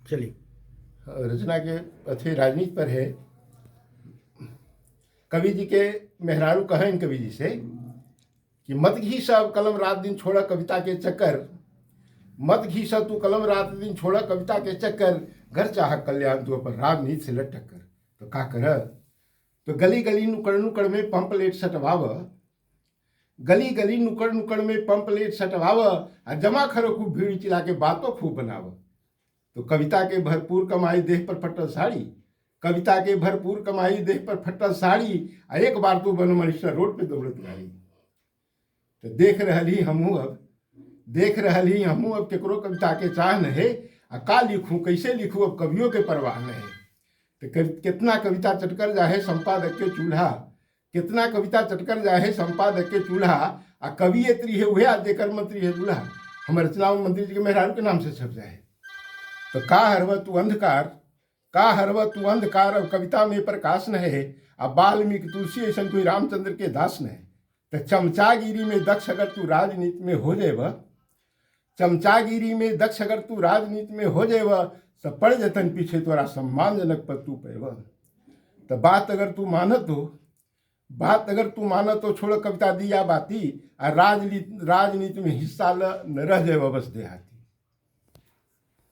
चलिए। रचना के अथी राजनीति पर है। कवि जी के मेहरारू कहें कवि जी से कि मत घीस अब कलम रात दिन छोड़ा कविता के चक्कर, मत घीस तू कलम रात दिन छोड़ा कविता के चक्कर, घर चाह कल्याण तू अपन राजनीति से लटक कर। तो का कर, तो गली गली नुकड़ नुकड़ में पंपलेट सटवाव, गली गली नुकड़ नुकड़ में पंपलेट सटवाव, आ जमा खरो खूब भीड़ चिल्ला के बातों खूब बनाव। तो कविता के भरपूर कमाई देह पर फटल साड़ी, कविता के भरपूर कमाई देह पर फटल साड़ी, आ एक बार तू बनो मनिस्टर रोड पे दौड़त गाड़ी। तो देख रहल ही हमहूँ अब, देख रहल ही हमहूँ अब केकरो कविता के चाह न है, आ का लिखूँ कैसे लिखूँ अब कवियों के परवाह न है। तो कितना कविता चटकर जाहे संपादक के चूल्हा, कितना कविता चटकर जाहे संपादक के चूल्हा, आ कवियत्री है उहे आज जेकर मंत्री है दूल्हा। हमर रचना मंत्री जी के मेहरारू के नाम से छप जाए। तो का हरव तू अंधकार, का हरव तू अंधकार अब कविता में प्रकाश न है, आ वाल्मीकि तुलसी ऐसा कोई रामचंद्र के दास न है। तो चमचागिरी में दक्ष अगर तू राजनीति में हो जेब, चमचागिरी में दक्ष अगर तू राजनीति में हो जेब, सब पड़ जतन पीछे तोरा सम्मानजनक पद तू पैब। तो बात अगर तू मानत हो, बात अगर तू मानत हो छोड़ कविता दिया बाती, आ राजनीति में हिस्सा ल न रह जेब बस देहाती।